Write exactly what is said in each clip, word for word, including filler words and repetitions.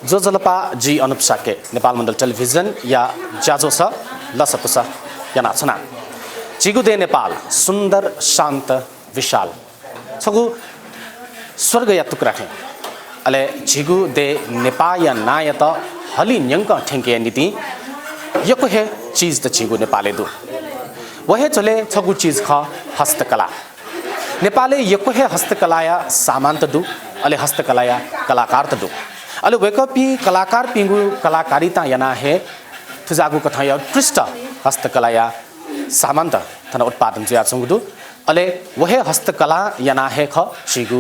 ज्वजलपा, जि अनुप शाक्य, नेपाल मण्डल टेलिभिजनया ज्याझ्वः लसकुस यानाच्वना। झीगु देय् नेपाल सुन्दर, शान्त, विशाल, छगू स्वर्गया टुक्रा थें। अले झीगु देय् नेपाःया नांयात हलिं न्यंकं थ्यंकेया निंतिं यक्व हे चिज त झीगु नेपालय् दु। व हे झ्वलय् छगू चिज खः हस्तकला। नेपालय् यक्व हे हस्तकलाया सामानत दु, अले हस्तकलाया कलाकारत दु। अले वय्कःपिं कलाकारपिंगु कलाकारितां यानाः हे थुजाःगु कथंया उत्कृष्ट हस्तकलाया सामानत थन उत्पादन जुयाच्वंगु दु। अले व हे हस्तकलां यानाः हे खः झीगु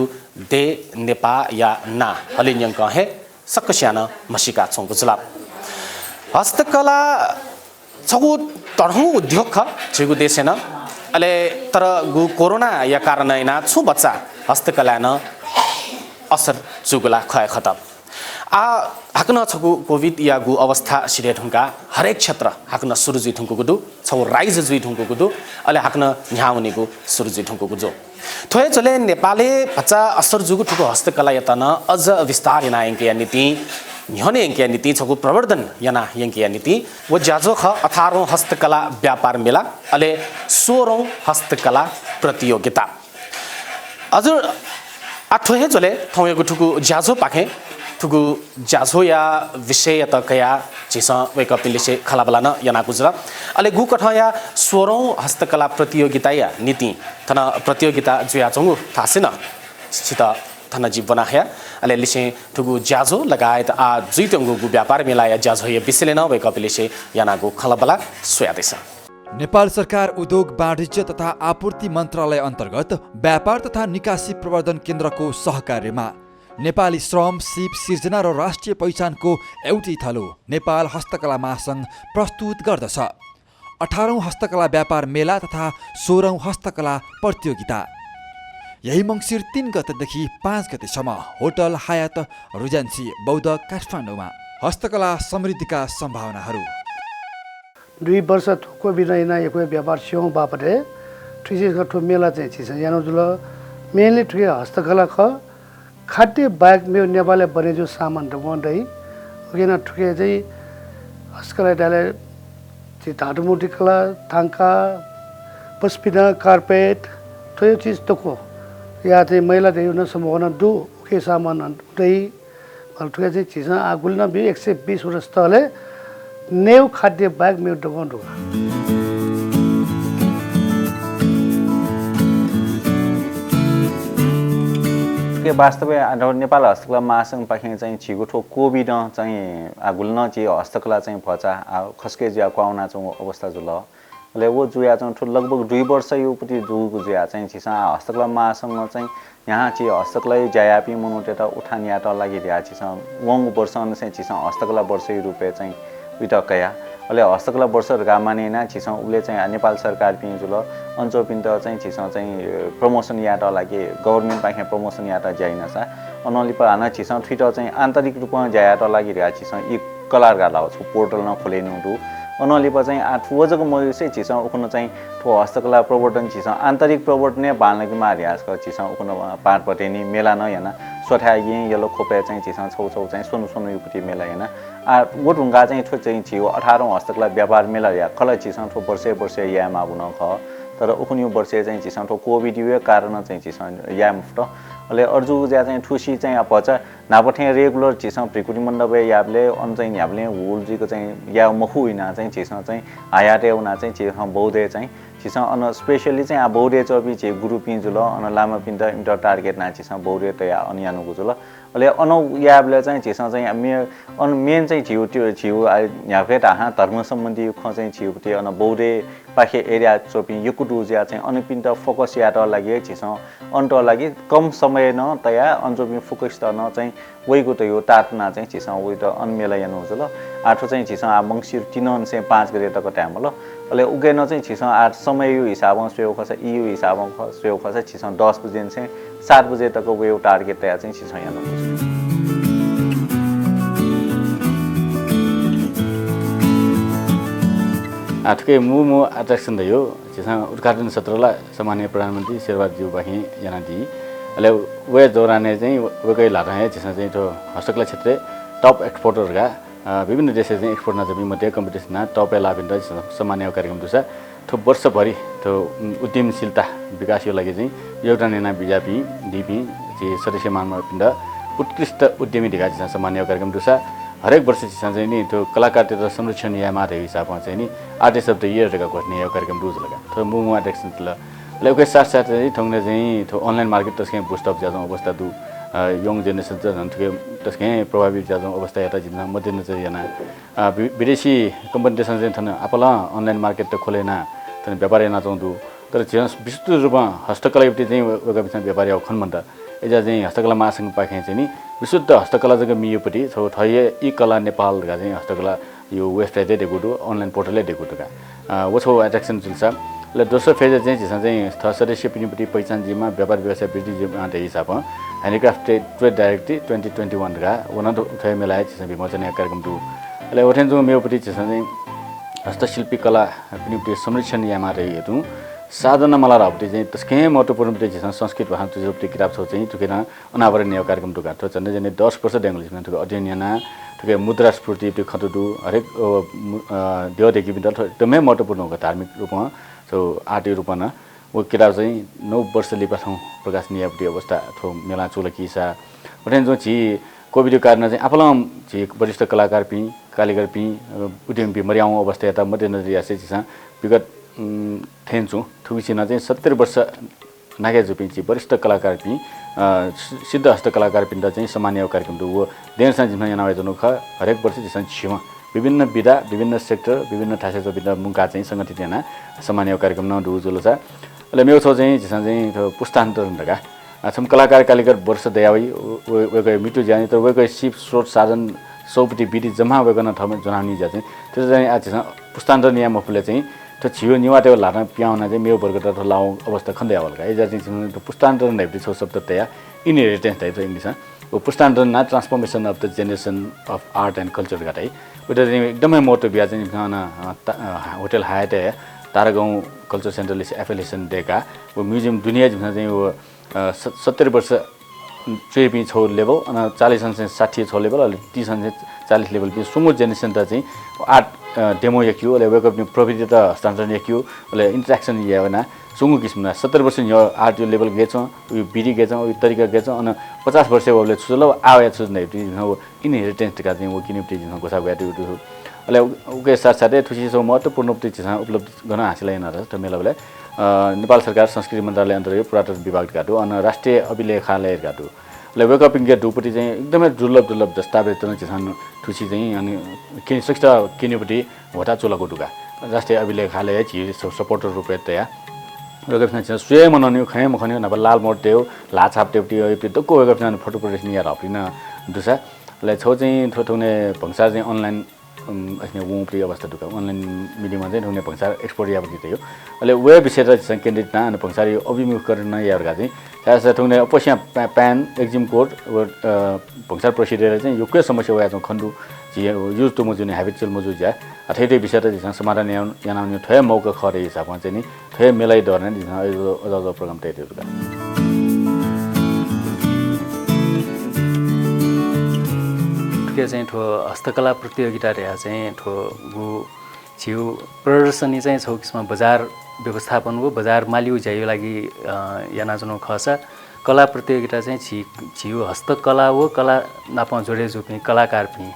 देय् नेपाःया नां हलिं न्यंकं हे सकसियां नं म्हसीकाच्वंगु जुल। हस्तकला छगू तःधंगु उद्योग खः झीगु देशय् नं। अले तर गु कोरोनाया कारणं यानाः छुं बचा हस्तकलाय् नं असर जूगु ला खः हे खः त। आः हाकनं छगू कोभिडया गु अवस्था सिधये धुंकाः हरेक क्षेत्र हाकनं सुरु जुइ धुंकूगु दु, छगू rise जुइ धुंकूगु दु, अले हाकनं न्ह्याः वनीगु सुरु जुइ धुंकूगु दु। थ्व हे झ्वलय् नेपालय् भचा असर जूगु थुगु हस्तकलायात नं अझ विस्तार याना यंकेया निंतिं, न्ह्यःने यंकेया निंतिं, छगू प्रवर्धन याना यंकेया निंतिं व ज्याझ्वः खः अठारौं हस्तकला व्यापार मेला, अले सोह्रौं हस्तकला प्रतियोगिता। हजुर, आः थ्व हे झ्वलय् थौंयागु थुगु ज्याझ्वःपाखें थुगु ज्याझ्वःया विषययात कयाः झीसं वय्कःपिंलिसे खँल्हाबल्हा नं यानागु जुल। अले गुकथंया सोह्रौं हस्तकला प्रतियोगिताया निंतिं थन प्रतियोगिता जुयाच्वंगु धासें नं छितः थन जि ब्वना हया। अले लिसें थुगु ज्याझ्वः लगायत आः जुइत्यंगु गु व्यापार मेलाया ज्याझ्वःया विषयलय् नं वय्कःपिंलिसे यानागु खँल्हाबल्हा स्वयादिसँ। नेपाल सरकार उद्योग, वाणिज्य तथा आपूर्ति मन्त्रालय अन्तर्गत व्यापार तथा निकासी प्रवर्धन केन्द्रको सहकार्यमा नेपाली श्रम, सीप सिर्जना र राष्ट्रिय पहिचानको एउटै थलो नेपाल हस्तकला महासंघ प्रस्तुत गर्दछ अठारौं हस्तकला व्यापार मेला तथा सोह्रौं हस्तकला प्रतियोगिता। यही मंसिर तीन गतेदेखि पाँच गतेसम्म होटल हयात रिजेन्सी बौद्ध काठमाडौँमा हस्तकला समृद्धिका सम्भावनाहरू। दुई वर्ष थ्व कोभिडं यानाः यक्व हे व्यापार स्यू बापतय् थुइसे थ्व मेला चाहिँ झीसं यानागु जुल। Mainly थुके हस्तकला खः। खाद्य बाहेक मेगु नेपालय् बने जूगु सामान दक्वं दइ। उकिं नं थुके चाहिँ हस्तकला धाःसा झी धातु मूर्तिकला, थांका, पश्मिना, carpet, थ्व हे चिज दक्व या चाहिँ महिलातय्गु नं समूह नं दु। उके सामान नं दइ। अले थुके चाहिँ झीसं आः गुलि नं ब्यू, एक सय बीस वटा stall-य् नयेगु खाद्य बाहेक मेगु दक्वं दु। थुके वास्तवय् आः थ्व नेपाल हस्तकला महासंघपाखें चाहिँ झीगु थ्व कोभिडं चाहिँ आः गुलि नं झी हस्तकला चाहिँ भचा आः खसके जुयाः क्वहां वनाच्वंगु अवस्था जुल। अले व जुयाच्वंगु थ्व लगभग दुई वर्षयागु पति जूगु जुयाः चाहिँ झीसं आः हस्तकला महासंघं चाहिँ न्ह्याः झी हस्तकलाय् ज्या याःपिं मनूतय्त उठान यायेत लागि धयाः झीसं वंगु वर्षंनिसें झीसं हस्तकला वर्षया रूपय् चाहिँ उइत कया। अले हस्तकला वर्ष धकाः माने यानाः झीसं उबलय् चाहिँ नेपाल सरकारपिं जुल, अन च्वंपिन्त चाहिँ झीसं चाहिँ promotion यायेत लागि government पाखें promotion यायेत ज्या यानासा अनं लिपा हानं झीसं थुइत चाहिँ आन्तरिक रूपं ज्या यायेत लागि धयाः झीसं ई कला धकाः धाःगु छगू portal नं खोले यानागु दु। अनं लिपा चाहिँ आः थ्व जक मजुसे झीसं उखुन्हु चाहिँ थ्व हस्तकला प्रवर्धन झीसं आन्तरिक प्रवर्धनय् बांलाकेमाः धयाः झीसं उखुन्हु पाटभटेनी मेला नं याना। स्वथाय् येँ यल ख्वपय् चाहिँ झीसं छगू छगू चाहिँ स्वन्हु स्वन्हुयागु पति मेला याना। आः व धुंकाः चाहिँ थ्व चाहिँ झीगु अठारौं हस्तकला व्यापार मेला धयाः खला झीसं थ्व वर्षे वर्षे यायेमाःगु नं खः। तर उखुन्हुयागु वर्षे चाहिँ झीसं थ्व कोभिडयागु कारणं चाहिँ झीसं याये मफुत। अले अय्जूगु ज्या चाहिँ थुसी चाहिँ आः भचा न्हापा थें regular झीसं भृकुटी मण्डपय् याःबलय् अन चाहिँ न्ह्याबलें हुल जुइक चाहिँ याये मखु यानाः चाहिँ झीसं चाहिँ हयातय् वनाः चाहिँ झीसं बौद्धय् चाहिँ झीसं अन specially चाहिँ आः बौद्धय् च्वंपिं झी गुरुपिं जुल, अन लामापिन्त इमित target यानाः झीसं बौद्धय् तयाः अन यानागु जुल। अले अन याःबलय् चाहिँ झीसं चाहिँ मे-, अन main चाहिँ झीगु त्यो झीगु आः न्ह्याबलें धाःसा धर्म सम्बन्धी खँ चाहिँ झीगु पति अन बौद्धय् पाखे area च्वंपिं यक्व दु जुयाः चाहिँ अनपिन्त focus यायेत लागि झीसं अनत लागि कम समय नं तयाः अन च्वंपिं focus त नं चाहिँ वइगु त यो तातुना चाहिँ झीसं वइत अन मेला यानागु जुल। आः थ्व चाहिँ झीसं आः मंसिर तीनंनिसें पाँच गते तक धायेमाल। अले उके नं चाहिँ झीसं आः समयया हिसाबं स्वयेगु खःसा, ईया हिसाबं ख-, स्वयेगु खःसा झीसं दस बजेनिसें सात बजे तक वयेगु target तयाः चाहिँ झीसं यानागु जुल। आः थुके मू मू attraction धइगु झीसं उद्घाटन सत्र ला सम्माननीय प्रधानमन्त्री शेरबहादुर ज्यूपाखें यानादी। अले वया दौरानय् चाहिँ वय्कःया ल्हातं हे झीसं चाहिँ थ्व हस्तकला क्षेत्रय् टप एक्सपोर्टर धकाः, अ, विभिन्न देशय् चाहिँ एक्सपोर्ट यानाच्वंपिं मध्ये कम्पिटिसन यानाः टपय् लाःपिन्त सम्मान यायेगु कार्यक्रम दुसा थ्व वर्षभरि थ्व, उम्, उद्यमशीलता विकासया लागि चाहिँ योगदान याना बिज्यापिं दीपिं झी सदस्य महानुभावपिन्त उत्कृष्ट उद्यमी धकाः झीसं सम्मान यायेगु कार्यक्रम दुसा हरेक वर्ष झीसं चाहिँ नि थ्व कलाकारतय्त संरक्षण यायेमाः धइगु हिसाबं चाहिँ नि Artist of the Year धकाः घोषणा यायेगु कार्यक्रम दु जुल का। थ्व मू मू अध्यक्ष जुल। अले उके साथ साथ चाहिँ थौंकन्हय् चाहिँ थ्व online market तसकं boost up जुयाच्वंगु अवस्था दु। अ, young generation त झन् थुके तसकं प्रभावित जुयाच्वंगु अवस्थायात जिमिसं मध्यनजर याना, अ, वि-, विदेशी कम्पनीतय्सं चाहिँ थन आपालं online market त खोले याना थन व्यापार यानाच्वंगु दु। तर झीसं विशुद्ध रूपं हस्तकलायापट्टि चाहिँ व-, वय्कःपिन्सं व्यापार याःगु खने मन्त। अय्‌जुयाः चाहिँ हस्तकला महासंघपाखें चाहिँ नि विशुद्ध हस्तकला जक मीयापट्टि छगू थः हे ई कला नेपाल धकाः चाहिँ हस्तकलाया website हे दयेकूगु दु, online portal हे दयेकूगु दु का। अ, व छगू attraction जुल सा। अले दोस्रो phase-य् चाहिँ झीसं चाहिँ थः सदस्यपिनिपट्टि पहिचान जुइमा, व्यापार व्यवसाय वृद्धि जुइमा धइगु हिसाबं Handicraft Trade Direct twenty twenty-one धकाः व नं थ्व हे मेलाय् झीसं विमोचन यायेगु कार्यक्रम दु। अले व थें च्वंगु मेगुपट्टि झीसं चाहिँ हस्तशिल्पी कलापिनिपट्टि संरक्षण यायेमाः धइगु हेतुं साधना माला धाःगुपट्टि चाहिँ तसकं महत्त्वपूर्णपट्टि झीसं संस्कृत भाषां तुच्वःगुपट्टि किताब छगू चाहिँ थुके नं अनावरण यायेगु कार्यक्रम दु का। थ्व झन्डै झन्डै दस वर्ष दयेगुलिं झीसं थुके अध्ययन याना, थुके मुद्रास्फूति खँ दु, हरेक, अ, मु-, अ, द्यः दय्‌कीपिन्त थ्व एकदमै महत्त्वपूर्ण खः धार्मिक रूपं, छगू art-या रूपं नं। व किताब चाहिँ नौ वर्ष लिपा थौं प्रकाशन यायेगुपट्टि अवस्था थ्व मेलां चूलाकीसा। व थें च्वं झी COVID-या कारणं चाहिँ आपालं झी वरिष्ठ कलाकारपिं, कालिगरपिं, अ, उद्यमीपिं मदयावंगु अवस्थायात मध्यनजर यासें झीसं विगत, उम्, थें च्वं थुगुसी नं चाहिँ सत्तरी वर्ष नाघे जूपिं झी वरिष्ठ कलाकारपिं, अ, सि-, सिद्ध हस्तकलाकारपिन्त चाहिँ सम्मान यायेगु कार्यक्रम दु। व दँय्‌सां जिमिसं याना वयाच्वनागु खः। हरेक वर्ष झीसं झीम्ह विभिन्न विधा, विभिन्न sector, विभिन्न थासय् च्वंपिन्त मुंकाः चाहिँ संगठित यानाः सम्मान यायेगु कार्यक्रम नं दु जुल सा। अले मेगु छगू चाहिँ झीसं चाहिँ थ्व पुस्तान्तरण धकाः, अ, छम्ह कलाकार कालिगर वर्ष दयावइ, व-, व-, वय्‌कःया मृत्यु जुयाः नि, तर वय्‌कःया सीप स्रोत साधन सःपति विधि जम्मा वय्‌कलं थःम्हं ज्वनावनी जुयाः चाहिँ, थ्व चाहिँ आः झीसं पुस्तान्तरण याये मफुबलय् चाहिँ थ्व झीगु नेवाःतय्गु ल्हातं पिहां वनाः चाहिँ मेगु वर्गत थ्व लाःगु अवस्था खने दयावल का। अय्‌जुयाः चाहिँ झीसं थ्व पुस्तान्तरण धइगु छगू शब्द तयाः inheritance धाइ थ्व English-ं। व पुस्तान्तरण नं transformation of the generation of art and culture धकाः धाइ। वयात चाहिँ एकदमै महत्त्व बियाः चाहिँ झीसं अन, अ, ता-, अ, होटल हयातय् तारागाउँ Culture Centre लिसे affiliation दय्‌काः व museum दुने हे झीसं चाहिँ व अ, स-, सत्तरी वर्ष च्वइपिं छगू level, अन चालिस अन चाहिँ साठी छगू level, अले तीस अन चाहिँ चालिस level पिं स्वंगू generation-त चाहिँ art, अ, demo याकेगु, अले वय्‌कःपिनि प्रविधित हस्तान्तरण याकेगु, अले interaction यायेगु याना स्वंगू किसिमं सत्तरी वर्ष न्ह्यः art-या level गय् च्वं, उया विधि गय् च्वं, उया तरिका गय् च्वं, अन पचास वर्ष वःबलय् छु जुल, आः वयाः छु जुल धइगु inheritance धकाः चाहिँ व किनेगुपट्टि झीसं ग्वसाः ग्वयातयागु दु। अले उ-, उके साथ साथै थुसी छगू महत्त्वपूर्णपट्टि झीसं उपलब्धि गनं हासिल याना धाःसा थ्व मेलाबलय्, अ, नेपाल सरकार संस्कृति मन्त्रालय अन्तर्गत पुरातत्व विभाग धकाः दु, अन राष्ट्रिय अभिलेखालय धकाः दु। अले वय्‌कःपिनिके दुगुपट्टि चाहिँ एकदमै दुर्लभ दुर्लभ दस्तावेजत नं झीसं थुसी चाहिँ अन किने सकसित किनेगुपट्टि ह्वःताः चूलागु दु का। राष्ट्रिय अभिलेखालय झी स-, supporter रूपय् तयाः वय्‌कःपिन्सं झीसं स्वये मनंनिगु, खने मखंनिगु, न्हापा लाल मोहर तयेगु, ल्हाः छाप तयेगुपट्टि, अ, दक्व वय्‌कःपिन्सं photo प्रदर्शनी याये धाःगुपट्टि नं दु सा। अले छगू चाहिँ थ्व थौंकन्हय् भन्सार चाहिँ online, उम्, अथे वंगुपट्टि अवस्था दु का। Online medium-ं चाहिँ थौंकन्हय् भन्सार export यायेगुपट्टि तयागु। अले व विषयत झीसं केन्द्रित यानाः अन भन्सारया अभिमुखीकरण नं यायेगु का चाहिँ। छाय्‌धाःसा थौंकन्हय् अप्वःसियां पा-, pan, exim code व, अ, भन्सार procedure-य् चाहिँ यक्व समस्या वयाच्वंगु खने दु। झी use तू मजूनि, habitual मजू जुयाः। अ, थथे थथे विषयत झीसं समाधान याना-, यानावनीगु थ्व हे मौका खः धइगु हिसाबं चाहिँ नि थ्व हे मेलाया दौरान झीसं अज्याःगु, अज्याःगु program तयातयागु दु का। थुके चाहिँ थ्व हस्तकला प्रतियोगिता धयाः चाहिँ थ्व गु झीगु प्रदर्शनी चाहिँ छगू किसिमं बजार व्यवस्थापन व बजार मालीगु ज्याया लागि, अ, यानाच्वनागु खःसा कला प्रतियोगिता चाहिँ झी, झीगु हस्तकला व कला नाप जोडे जूपिं कलाकारपिं,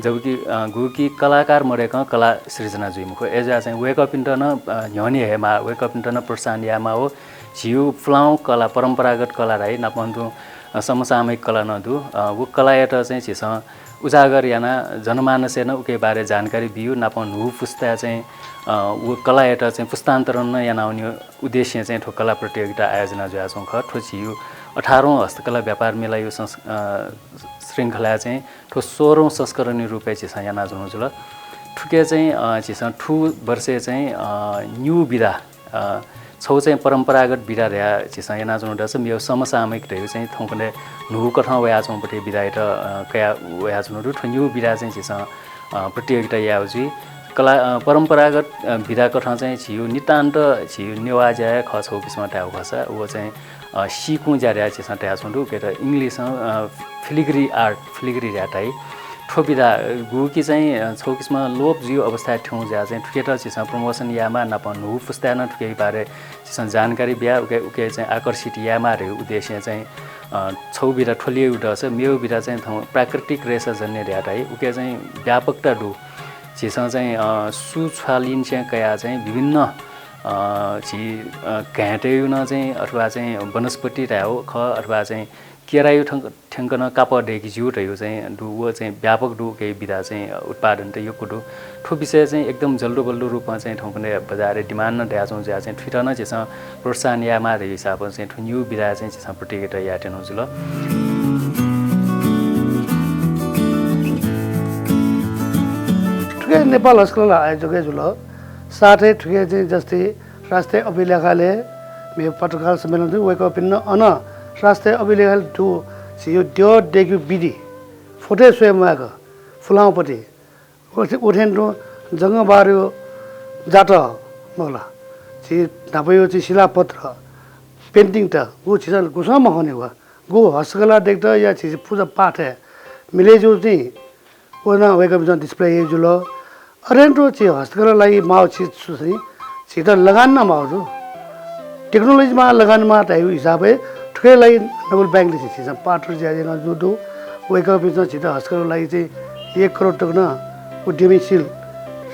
जबकि, अ, गुकी कलाकार मदय्‌कं कला सृजना जुइ मखु। अय्‌जुयाः चाहिँ वय्‌कःपिन्त नं, अ, न्ह्यःने हयेमाः, वय्‌कःपिन्त नं प्रोत्साहन यायेमाः व झीगु पुलांगु कला, परम्परागत कला धाइ, नापं तुं, अ, समसामयिक कला नं दु। अ, व कलायात चाहिँ झीसं उजागर यानाः जनमानसय् नं उके बारे जानकारी बियु, नापं न्हू पुस्ताय् चाहिँ, अ, व कलायात चाहिँ पुस्तान्तरण नं यानावनीगु उद्देश्यं चाहिँ थ्व कला प्रतियोगिता आयोजना जुयाच्वंगु खः। थ्व झीगु अठारौं हस्तकला व्यापार मेलाया संस-, अ, श्रृंखलाय् चाहिँ थ्व सोह्रौं संस्करणया रूपय् झीसं यानाच्वनागु जुल। थुके चाहिँ, अ, झीसं थ्व वर्षय् चाहिँ, अ, न्यू विधा, अ, छगू चाहिँ परम्परागत विधा धयाः झीसं यानाच्वनागु दु, मेगु समसामयिक धयागु चाहिँ थौंकन्हय् न्हूकथं वयाच्वंगु पट्टि विधायात, अ, कया वयाच्वनागु दु। थ्व न्यू विधा चाहिँ झीसं, अ, प्रतियोगिता यायेगु जुइ। कला, अ, परम्परागत, अ, विधा कथं चाहिँ झीगु नितान्त झीगु नेवाः ज्या हे खः, छगू किसिमं धायेगु खःसा व चाहिँ, अ, सीकुँ ज्या धयाः झीसं धायाच्वनागु दु। उकेत English-ं, अ, filigree art, filigree धयाः धाइ। थ्व विधा गुकी चाहिँ, अ, छौ किसिमं लोप जुयु अवस्थाय् थ्यौं जुयाः चाहिँ थुकेत झीसं promotion यायेमाः नाप न्हू पुस्ताय् नं थुके बारे झीसं जानकारी बियाः उके, उके चाहिँ आकर्षित यायेमाः धयु उद्देश्यं चाहिँ, अ, छौ विधा थ्व ल्ययु दःसा मेयु विधा चाहिँ थौं प्राकृतिक रेशा जन्य धया धाइ उके चाहिँ व्यापकता दु। झीसं चाहिँ, अ, सु छ्वालिनसें कयाः चाहिँ विभिन्न, अ, झी, अ, घाँय्‌तयु नं चाहिँ अथवा चाहिँ वनस्पति धायेगु खः अथवा चाहिँ केरायु थ्यंक-, थ्यंक नं कापः दय्‌के ज्यू धयु चाहिँ दु, व चाहिँ व्यापक दु, उके विधा चाहिँ, अ, उत्पादन त यक्व दु। थ्व विषय चाहिँ एकदम जल्दोबल्दो रूपमा चाहिँ थौंकन्हय् बजारय् demand नं दयाच्वं जुयाः चाहिँ थुइत नं झीसं प्रोत्साहन यायेमाः धयु हिसाबं चाहिँ थ्व न्यू विधा चाहिँ झीसं प्रतियोगिता यायेत्यनु जुल। थुके नेपाल हस्तकला आयोजक जुल, साथै थुके चाहिँ जस्तै राष्ट्रिय अभिलेखालय मे पत्रकार सम्मेलन दु, वय्‌कःपिन्त अन राष्ट्रिय अभिलेखालय दु, झीयु द्यः दय्‌केगु विधि, फोटोय् स्वये म्वायेक, फुलांपति, उथे-, उथें तुं जंगबहादुरयु जातः मखु ला, झी न्हापायु चाहिँ शिलापत्र, painting त, उ झीसं गुसं मखने वा, गु हस्तकला दय्‌केत या झी पूजा पाठय् मिले जू चाहिँ व नं वय्‌कःपिन्सं display याइ जुल। अथें तुं झी हस्तकला लागि माःगु चिज छु चाहिँ झीत लगान नं माःगु दु। Technology मा लगान माः धयु हिसाबय् थुके लागि Noble Bank लिसे झीसं partner जुयाः याना जू दु। वय्‌कःपिन्सं झीत हस्तकला लागि चाहिँ एक करोड तक नं उद्यमीशील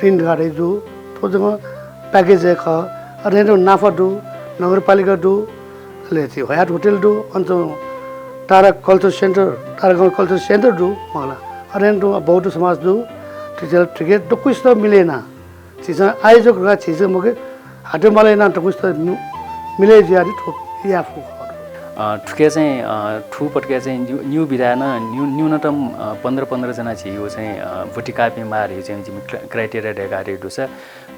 ऋण धकाः धइ जू। थ्व जक package हे खः। अथें तुं नाफा दु, नगरपालिका दु, अले झी हयात होटल दु, अन तुं तारा culture center, तारागाउँ culture center दु, मखु ला। अथें तुं बौद्ध समाज दु, थुके, थुके दक्वसित मिले याना। झीसं आयोजक धकाः झीसं मखु, हाथे माले याना दक्वसित मि-, मिले जुयाः थ्व याये फु। अ, थुके चाहिँ, अ, थुपटके चाहिँ न्यू, न्यू विधा नं न्यू-, न्यूनतम, अ, पन्ध्र, पन्ध्र जना झीयु चाहिँ, अ, ब्वति काःपिं माः धयु चाहिँ जिमि क्रा-, criteria दय्‌काः धयु दुसा।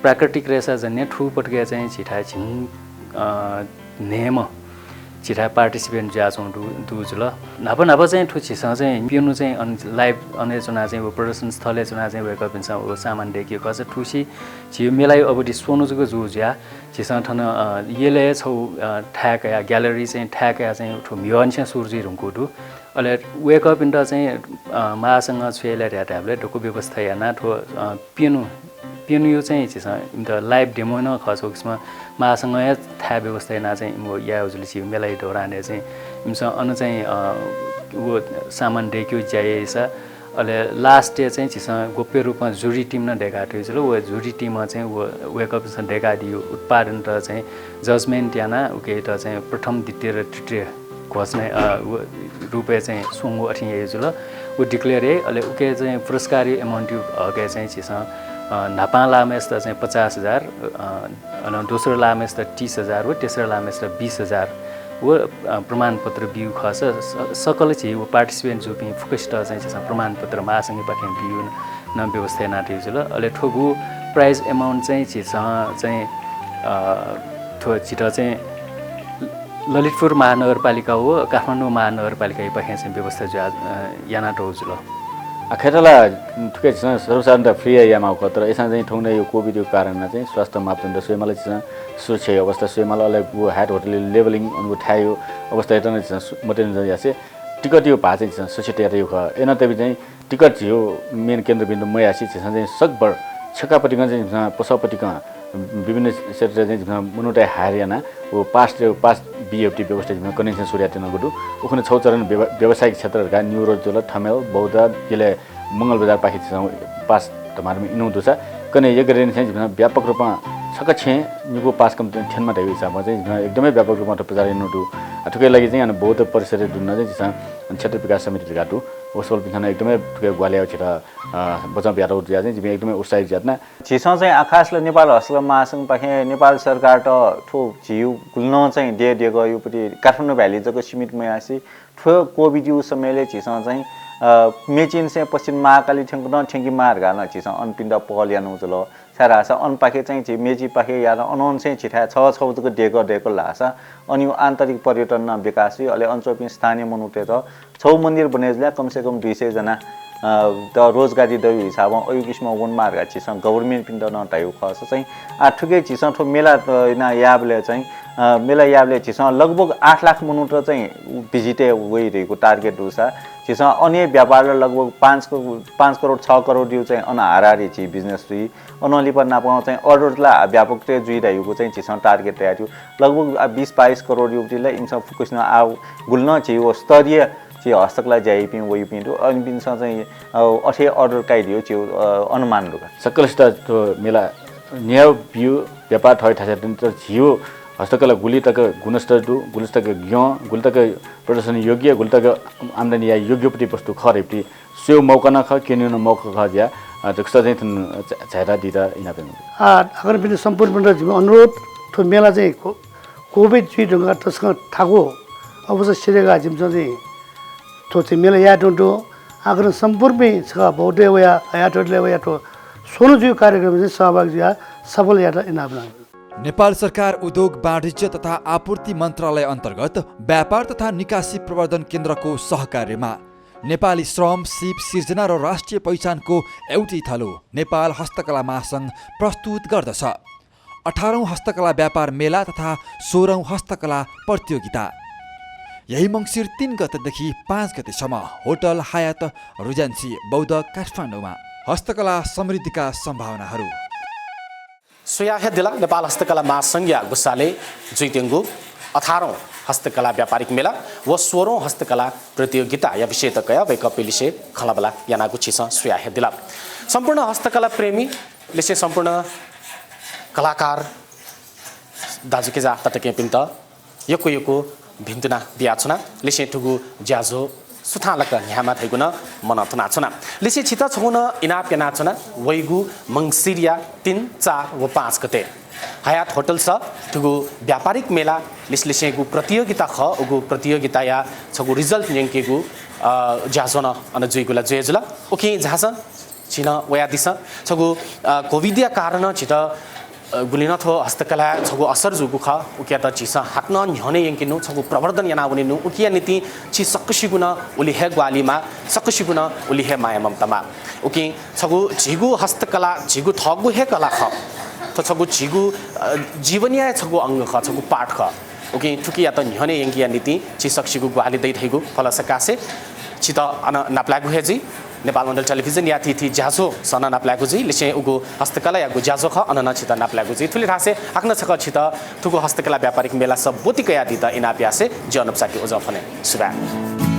प्राकृतिक रेशा जन्य थुपटके चाहिँ झीथाय् झिंगः, अ, न्हय्‌म्ह झीथाय् participant जुयाच्वं दु, दु जुल। न्हापा न्हापा चाहिँ थ्व झीसं चाहिँ प्यन्हु चाहिँ अन live अन हे च्वनाः चाहिँ व प्रदर्शन स्थलय् च्वनाः चाहिँ वय्‌कःपिन्सं व सामान दय्‌केगु खःसा थुसी झीयु मेलायु अवधि स्वन्हु जक जू जुयाः झीसं थन, अ, यलय् छौ, अ, थाय् कयाः, gallery चाहिँ थाय् कयाः चाहिँ थ्व म्हिगःनिसें सुरु जुइ धुंकूगु दु। अले वय्‌कःपिन्त चाहिँ, अ, महासंघं छ्वये लाये धया धायेबलय् दक्व व्यवस्था यानाः थ्व, अ, प्यन्हु, प्यन्हुयु चाहिँ झीसं इमित live demo नं खः, छौ किसिमं महासंघं हे थाय् व्यवस्था यानाः चाहिँ इमिगु याये जुल। झीगु मेलायु दौरानय् चाहिँ इमिसं अन चाहिँ, अ, व सामान दय्‌केगु ज्या याइसा, अले last य् चाहिँ झीसं गोप्य रूपमा jury team नं दय्‌कातयागु जुल। व jury team चाहिँ व, वय्‌कःपिन्सं दय्‌कादीगु उत्पादनत चाहिँ judgement यानाः उकेत चाहिँ प्रथम, द्वितीय र तृतीय घोषणा, अ, व रूपय् चाहिँ स्वंगु अथें याइ जुल। व declare याइ, अले उके चाहिँ पुरस्कार amount यु हकय् चाहिँ झीसं, अ, न्हापां लाःम्हय्‌सित चाहिँ पचास हजार, अ, अले दोस्रो लाःम्हय्‌सित तीस हजार व तेस्रो लाःम्हय्‌सित बीस हजार व, अ, प्रमाणपत्र बियु खःसा स-, सकल झी व participant जूपिं फुक्कसित चाहिँ झीसं प्रमाणपत्र महासंघपाखें बियु न, न व्यवस्था यानातयागु जुल। अले थ्वगु prize amount चाहिँ झीसं चाहिँ, अ, थ्व झीत चाहिँ ललितपुर महानगरपालिका व काठमाडौं महानगरपालिकायापाखें चाहिँ व्यवस्था जुया, अ, यानातःगु जुल। आ, खय्‌त ला थुके झीसं सर्वसाधारणतः free यायेमाःगु खः, तर अय्‌सां चाहिँ थौंकन्हय् यो COVID यु कारणं चाहिँ स्वास्थ्य मापदण्ड स्वयेमाल, झीसं सुरक्षायु अवस्था स्वयेमाल, अले व हयात होटलयु levelling अन व थाय्‌यु अवस्थायात नं झीसं सु-, मतेना यासें टिकटयु भाः चाहिँ झीसं सछित यातयागु खः। अय्‌नं तबि चाहिँ टिकट झीयु main केन्द्रबिन्दु मयासें झीसं चाहिँ सकभर छेँकापतिकं चाहिँ झीसं पसःपतिकं विभिन्न क्षेत्रय् चाहिँ झीसं मनूतय् hire यानाः व pass, pass बियेगु व्यवस्था झीसं कन्हय्‌निसें सुरु यानातयागु दु। उखुन्हु छौ चरण व्यव-, व्यावसायिक क्षेत्र धकाः न्युरोड जुल, थमेल, बौद्ध, यलय् मंगलबजारपाखे झीसं pass धमाधम इनु दुसा कन्हय् यगरेनिसें झीसं व्यापक रूपमा छकः छेँ निगू pass कम्ति थ्यनेमाः धयागु हिसाबं चाहिँ झीसं एकदमै व्यापक रूपमा थ्व प्रचार यानातयागु दु। आ, थुके लागि चाहिँ अन बौद्ध परिसरय् दुने चाहिँ झीसं क्षेत्र विकास समिति धकाः दु। व स्वलपिन्सं नं एकदमै थुके ग्वाहालि यायेगु झीत, अ, बचं बियातःगु जुयाः चाहिँ जिपिं एकदमै उत्साहित जुयाच्वना। झीसं चाहिँ आखास ला नेपाल हस्तकला महासंघपाखें नेपाल सरकारत थ्व झीयु गुलि नं चाहिँ देय् देगःयुपति काठमाडौं भ्याली जक सीमित मयासें थ्व COVID यु समयलय् झीसं चाहिँ, अ, मेचीनिसें पश्चिम महाकाली थ्यंक नं थ्यंकेमाः धकाः नं झीसं अनपिन्त पहल यानागु जुल। छाय्‌धाःसा अनपाखे चाहिँ झी मेचीपाखे यानाः अनंनिसें झीथाय् छगः छगू जक देगः दय्‌कल धाःसा अनयु आन्तरिक पर्यटन नं विकास जुइ, अले अन च्वंपिं स्थानीय मनूतय्‌त छगू मन्दिर बने जुल कम से कम दुई सय जना, अ, त रोजगारी दइगु हिसाबं अयु किसिमं वनेमाः धकाः झीसं government पिन्त नं धयागु खःसा चाहिँ, आ, थुके झीसं थ्व मेला, अ, याना याःबलय् चाहिँ, अ, मेला याःबलय् झीसं लगभग आठ लाख मनूत चाहिँ भिजिट याये वइ धइगु टार्गेट दुसा झीसं अन हे व्यापार लगभग पाँच क-, पाँच करोड छ करोड यु चाहिँ अन हाराहारी झी बिजनेस जुइ। अनं लिपा नापं चाहिँ अर्डर ला व्यापक तय् जुइ धइगु चाहिँ झीसं टार्गेट तयार थ्यू। लगभग आ बिस बाइस करोड यु ला इमिसं फुक्कसिनं आ गुलिनं झी व स्तरीय झी हस्तकला ज्या याइपिं वइपिं दु। अ, इमिसं चाहिँ, अ, अथे अर्डर काइदियो झीगु, अ, अनुमान दु का। सकलसित थ्व मेला न्ह्याउ बिउ व्यापार थः थासय् दनि, तर झीगु हस्तकला गुलि तक गुणस्तर दु, गुलि तक ग्यं, गुलि तक प्रदर्शन योग्य, गुलि तक आम्दानी याये योग्य पति वस्तु खः धइपति स्वयेगु मौका नं खः, क्यनेगु नं मौका खः ज्या, अ, दक्वसित चाहिँ थन झा-, झायेत दीत इनाप यानागु। आ, आखर बिने सम्पूर्ण मनूत जिमि अनुरोध, थ्व मेला चाहिँ को-, कोभिड जुइ धुंकाः तसकं थाकु अवस्था सिधयेकाः जिमिसं चाहिँ थ्व चाहिँ मेला याये धुंकल दु। आखर सम्पूर्णपिं छकः बौद्धय् वया, हयात होटलय् वया थ्व स्वन्हु जुइगु कार्यक्रम चाहिँ सहभागी जुयाः सफल यायेत इनाप यानागु। नेपाल सरकार उद्योग वाणिज्य तथा आपूर्ति मन्त्रालय अन्तर्गत व्यापार तथा निकासी प्रवर्धन केन्द्रको सहकार्यमा नेपाली श्रम, सीप सिर्जना र राष्ट्रिय पहिचानको एउटै थलो नेपाल हस्तकला महासंघ प्रस्तुत गर्दछ अठारौँ हस्तकला व्यापार मेला तथा सोह्रौँ हस्तकला प्रतियोगिता। यही मङ्सिर तीन गतेदेखि पाँच गतेसम्म होटल हयात रिजेन्सी बौद्ध काठमाडौँमा। हस्तकला समृद्धिका सम्भावनाहरू। स्वया हे दिला नेपाल हस्तकला महासंघया ग्वसालय् जुइत्यंगु अठारौँ हस्तकला व्यापारिक मेला व सोह्रौँ हस्तकला प्रतियोगिताया विषयत कयाः वय्कःपिंलिसे खँल्हाबल्हा यानागु झीसं स्वया हे दिला। सम्पूर्ण हस्तकला प्रेमी लिसें सम्पूर्ण कलाकार दाजुकिजा तताकेहेँपिन्त यक्व यक्व भिन्तुना बियाच्वना। लिसें थुगु ज्याझ्वः सुथांलाक न्ह्यायेमा धइगु नं मनं तुनाच्वना। लिसें छित छगू नं इनाप यानाच्वना, वइगु मंसिरया तीन, चार व पाँच गते हयात होटलस थुगु व्यापारिक मेला लिसें लिसेंगु प्रतियोगिता खः, उगु प्रतियोगिताया छगू रिजल्ट न्यंकेगु, अ, ज्याझ्वः नं अन जुइगु ला जुया जुल। उकिं झासँ झी नं वयादिसँ। छगू, अ, कोभिडया कारणं झीत, अ, गुलिं नं थ्व हस्तकलाय् छगू असर जूगु खः। उकियात झीसं हाकनं न्ह्यःने यंकेनु, छगू प्रवर्धन यानावनेनु, उकिया निंतिं झी सकसिगु नं उलि हे ग्वाहालि माः, सकसिगु नं उलि हे माया ममता माः। उकिं छगू झीगु हस्तकला, झीगु थःगु हे कला खः। थ्व छगू झीगु, अ, जीवनया छगू अंग खः, छगू पार्ट खः। उकिं थुकियात न्ह्यःने यंकेया निंतिं झी सकसिगु ग्वाहालि दइ धइगु भलसा कासें छित अन नापलायेगु हे जुइ। नेपाल मण्डल टेलिभिजनया थीथी ज्याझ्वःस नं नापलायेगु जुइ। लिसें उगु हस्तकलायागु ज्याझ्वः खः, अन नं छित नापलायेगु जुइ। थुलि धासें हाकनं छकः छित थुगु हस्तकला व्यापारिक मेलास ब्वति कयादीत इनाप यासें जि अनुप शाक्य उजं फ्वने। सुभाय्।